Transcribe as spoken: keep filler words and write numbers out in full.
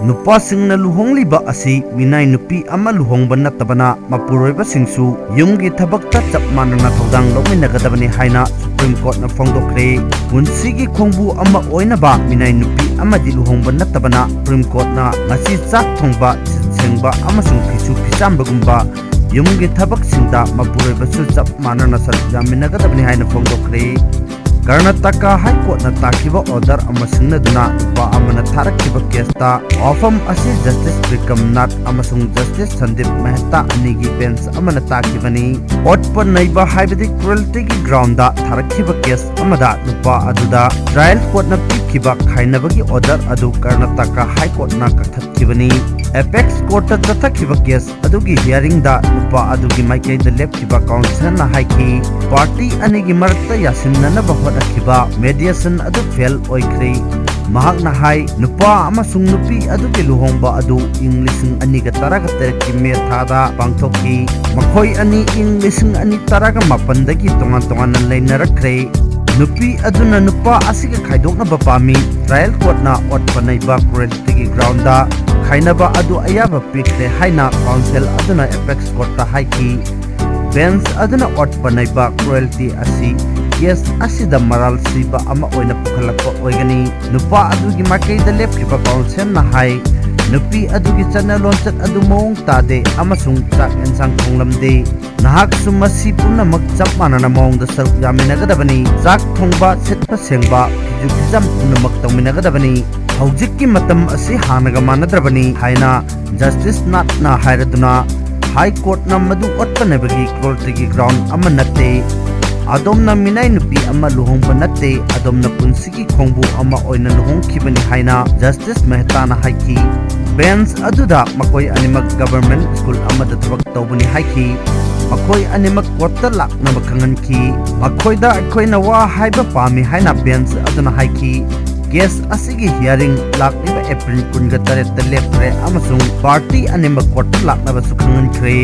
ꯅꯨꯄꯥꯁꯤꯡꯅ ꯂꯨꯍꯣꯡꯂꯤꯕ ꯑꯁꯤ ꯃꯤꯅꯥꯏ ꯅꯨꯄꯤ ꯑꯃ ꯂꯨꯍꯣꯡꯕ ꯅꯠꯇꯕꯅ, ꯃꯄꯨꯔꯣꯏꯕꯁꯤꯡꯁꯨ ꯌꯨꯝꯒꯤ ꯊꯕꯛꯇ ꯆꯞ ꯃꯥꯟꯅꯅ ꯊꯧꯗꯥꯡ ꯂꯧꯃꯤꯟꯅꯒꯗꯕꯅꯤ ꯍꯥꯏꯅ ꯁꯨꯄ꯭ꯔꯤꯝ ꯀꯣꯔꯠꯅ ꯐꯣꯡꯗꯣꯛꯈ꯭ꯔꯦ꯫ ꯄꯨꯟꯁꯤꯒꯤ ꯈꯣꯡꯕꯨ ꯑꯃ ꯑꯣꯏꯅꯕ ꯃꯤꯅꯥꯏ ꯅꯨꯄꯤ ꯑꯃꯗꯤ ꯂꯨꯍꯣꯡꯕ ꯅꯠꯇꯕꯅ, ꯁꯨꯄ꯭ꯔꯤꯝ ꯀꯣꯔꯠꯅ ꯉꯁꯤ ꯆꯥꯛ ꯊꯣꯡꯕ, ꯁꯤꯠ ꯁꯦꯡꯕ ꯑꯃꯁꯨꯡ ꯐꯤꯁꯨ ꯐꯤꯆꯥꯝꯕꯒꯨꯝꯕ ꯌꯨꯝꯒꯤ ꯊꯕꯛꯁꯤꯡꯗ ꯃꯄꯨꯔꯣꯏꯕꯁꯨ ꯆꯞ ꯃꯥꯟꯅꯅ ꯁꯔꯨꯛ ꯌꯥꯃꯤꯟꯅꯒꯗꯕꯅꯤ ꯍꯥꯏꯅ ꯐꯣꯡꯗꯣꯛꯈ꯭ꯔꯦ꯫ ꯀꯔꯅꯥꯇꯀꯥ ꯍꯥꯏ ꯀꯣꯔꯠꯅ ꯇꯥꯈꯤꯕ ꯑꯣꯔꯗꯔ ꯑꯃ ꯁꯤꯡꯅꯗꯨꯅ ꯅꯨꯄꯥ ꯑꯃꯅ ꯊꯥꯔꯛꯈꯤꯕ ꯀꯦꯁꯇ ꯋꯥꯐꯝ ꯑꯁꯤ ꯖꯁꯇꯤꯁ ꯕꯤꯀ꯭ꯔꯝ ꯅꯥꯊ ꯑꯃꯁꯨꯡ ꯖꯁꯇꯤꯁ ꯁꯟꯗꯤꯞ ꯃꯦꯍꯇꯥ ꯑꯅꯤꯒꯤ ꯕꯦꯟꯆ ꯑꯃꯅ ꯇꯥꯈꯤꯕꯅꯤ꯫ ꯑꯣꯠꯄ ꯅꯩꯕ ꯍꯥꯏꯕꯗꯤ crueltyꯒꯤ groundꯗ ꯊꯥꯔꯛꯈꯤꯕ ꯀꯦꯁ ꯑꯃꯗ ꯅꯨꯄꯥ ꯑꯗꯨꯗ ꯇ꯭ꯔꯥꯌꯦꯜ ꯀꯣꯔꯠꯅ ꯄꯤꯈꯤꯕ ꯈꯥꯏꯅꯕꯒꯤ ꯑꯣꯔꯗꯔ ꯑꯗꯨ ꯀꯔꯅꯥꯇꯀꯥ ꯍꯥꯏ ꯀꯣꯔꯠꯅ ꯀꯛꯊꯠꯈꯤꯕꯅꯤ꯫ ꯑꯦꯄꯦꯛꯁ ꯀꯣꯔꯠꯇ ꯆꯠꯊꯈꯤꯕ ꯀꯦꯁ ꯑꯗꯨꯒꯤ ꯍꯤꯌꯥꯔꯤꯡꯗ ꯅꯨꯄꯥ ꯑꯗꯨꯒꯤ ꯃꯥꯏꯀꯩꯗ ꯂꯦꯞꯈꯤꯕ ꯀꯥꯎꯟꯁꯤꯜꯅ ꯍꯥꯏꯈꯤ, ꯄꯥꯔꯇꯤ ꯑꯅꯤꯒꯤ ꯃꯔꯛꯇ ꯌꯥꯁꯤꯟꯅꯅꯕ ꯍꯣꯠꯅꯈꯤꯕ ꯃꯦꯗꯤꯌꯦꯁꯟ ꯑꯗꯨ ꯐꯦꯜ ꯑꯣꯏꯈ꯭ꯔꯦ꯫ ꯃꯍꯥꯛꯅ ꯍꯥꯏ, ꯅꯨꯄꯥ ꯑꯃꯁꯨꯡ ꯅꯨꯄꯤ ꯑꯗꯨꯒꯤ ꯂꯨꯍꯣꯡꯕ ꯑꯗꯨ ꯏꯪ ꯂꯤꯁꯤꯡ ꯑꯅꯤꯒ ꯇꯔꯥꯒ ꯇꯔꯦꯠꯀꯤ ꯃꯦ ꯊꯥꯗ ꯄꯥꯡꯊꯣꯛꯈꯤ꯫ ꯃꯈꯣꯏ ꯑꯅꯤ ꯏꯪ ꯂꯤꯁꯤꯡ ꯑꯅꯤ ꯇꯔꯥꯒ ꯃꯥꯄꯟꯗꯒꯤ ꯇꯣꯉꯥꯟ ꯇꯣꯉꯥꯟꯅ ꯂꯩꯅꯔꯛꯈ꯭ꯔꯦ꯫ ꯅꯨꯄꯤ ꯑꯗꯨꯅ ꯅꯨꯄꯥ ꯑꯁꯤꯒ ꯈꯥꯏꯗꯣꯛꯅꯕ ꯄꯥꯝꯃꯤ꯫ ꯇ꯭ꯔꯥꯌꯦꯜ ꯀꯣꯔꯠꯅ ꯑꯣꯠꯄ ꯅꯩꯕ crueltyꯒꯤ groundꯗ ꯈꯥꯏꯅꯕ ꯑꯗꯨ ꯑꯌꯥꯕ ꯄꯤꯈ꯭ꯔꯦ ꯍꯥꯏꯅ ꯀꯥꯎꯟꯁꯤꯜ ꯑꯗꯨꯅ ꯑꯦꯄꯦꯛꯁ ꯀꯣꯔꯠꯇ ꯍꯥꯏꯈꯤ꯫ ꯕꯦꯟꯆ ꯑꯗꯨꯅ ꯑꯣꯠꯄ ꯅꯩꯕ cruelty ꯑꯁꯤ ꯀꯦꯁ ꯑꯁꯤꯗ ꯃꯔꯥꯜ ꯁꯤꯕ ꯑꯃ ꯑꯣꯏꯅ ꯄꯨꯈꯠꯂꯛꯄ ꯑꯣꯏꯒꯅꯤ꯫ ꯅꯨꯄꯥ ꯑꯗꯨꯒꯤ ꯃꯥꯏꯀꯩꯗ ꯂꯦꯞꯈꯤꯕ ꯀꯥꯎꯟꯁꯤꯜꯅ ꯍꯥꯏ, ꯅꯨꯄꯤ ꯑꯗꯨꯒꯤ ꯆꯠꯅ ꯂꯣꯟꯆꯠ ꯑꯗꯨ ꯃꯑꯣꯡ ꯇꯥꯗꯦ ꯑꯃꯁꯨꯡ ꯆꯥꯛ ꯌꯦꯟꯁꯥꯡ ꯊꯣꯡꯂꯝꯗꯦ꯫ ꯅꯍꯥꯛꯁꯨ ꯃꯁꯤ ꯄꯨꯝꯅꯃꯛ ꯆꯞ ꯃꯥꯟꯅꯅ ꯃꯑꯣꯡꯗ ꯁꯔꯨꯛ ꯌꯥꯃꯤꯟꯅꯒꯗꯕꯅꯤ꯫ ꯆꯥꯛ ꯊꯣꯡꯕ, ꯁꯤꯠꯄ ꯁꯦꯡꯕ, ꯐꯤꯁꯨ ꯐꯤꯖꯥꯝ ꯄꯨꯝꯅꯃꯛ ꯇꯧꯃꯤꯟꯅꯒꯗꯕꯅꯤ꯫ ꯍꯧꯖꯤꯛꯀꯤ ꯃꯇꯝ ꯑꯁꯤ ꯍꯥꯟꯅꯒ ꯃꯥꯟꯅꯗ꯭ꯔꯕꯅꯤ ꯍꯥꯏꯅ ꯖꯁꯇꯤꯁ ꯅꯥꯊꯅ ꯍꯥꯏꯔꯗꯨꯅ, ꯍꯥꯏ ꯀꯣꯔꯠꯅ ꯃꯗꯨ ꯑꯣꯠꯄ ꯅꯩꯕꯒꯤ crueltyꯒꯤ ground ꯑꯃ ꯅꯠꯇꯦ꯫ ꯑꯗꯣꯝꯅ ꯃꯤꯅꯥꯏ ꯅꯨꯄꯤ ꯑꯃ ꯂꯨꯍꯣꯡꯕ ꯅꯠꯇꯦ, ꯑꯗꯣꯝꯅ ꯄꯨꯟꯁꯤꯒꯤ ꯈꯣꯡꯕꯨ ꯑꯃ ꯑꯣꯏꯅ ꯂꯨꯍꯣꯡꯈꯤꯕꯅꯤ ꯍꯥꯏꯅ ꯖꯁꯇꯤꯁ ꯃꯦꯍꯇꯥꯅ ꯍꯥꯏꯈꯤ꯫ ꯕꯦꯟꯆ ꯑꯗꯨꯗ ꯃꯈꯣꯏ ꯑꯅꯤꯃꯛ ꯒꯚꯔꯟꯃꯦꯟꯠ ꯁ꯭ꯀꯨꯜ ꯑꯃꯗ ꯊꯕꯛ ꯇꯧꯕꯅꯤ ꯍꯥꯏꯈꯤ꯫ ꯃꯈꯣꯏ ꯑꯅꯤꯃꯛ ꯀꯣꯔꯠꯇ ꯂꯥꯛꯅꯕ ꯈꯪꯍꯟꯈꯤ꯫ ꯃꯈꯣꯏꯗ ꯑꯩꯈꯣꯏꯅ ꯋꯥ ꯍꯥꯏꯕ ꯄꯥꯝꯃꯤ ꯍꯥꯏꯅ ꯕꯦꯟꯆ ꯑꯗꯨꯅ ꯍꯥꯏꯈꯤ꯫ ꯀꯦꯁ ꯑꯁꯤꯒꯤ ꯍꯤꯌꯥꯔꯤꯡ ꯂꯥꯛꯂꯤꯕ ꯑꯦꯄ꯭ꯔꯤꯜ ꯀꯨꯟꯒ ꯇꯔꯦꯠꯇ ꯂꯦꯞꯈ꯭ꯔꯦ ꯑꯃꯁꯨꯡ ꯄꯥꯔꯇꯤ ꯑꯅꯤꯃꯛ ꯀꯣꯔꯠꯇ ꯂꯥꯛꯅꯕꯁꯨ ꯈꯪꯍꯟꯈ꯭ꯔꯦ꯫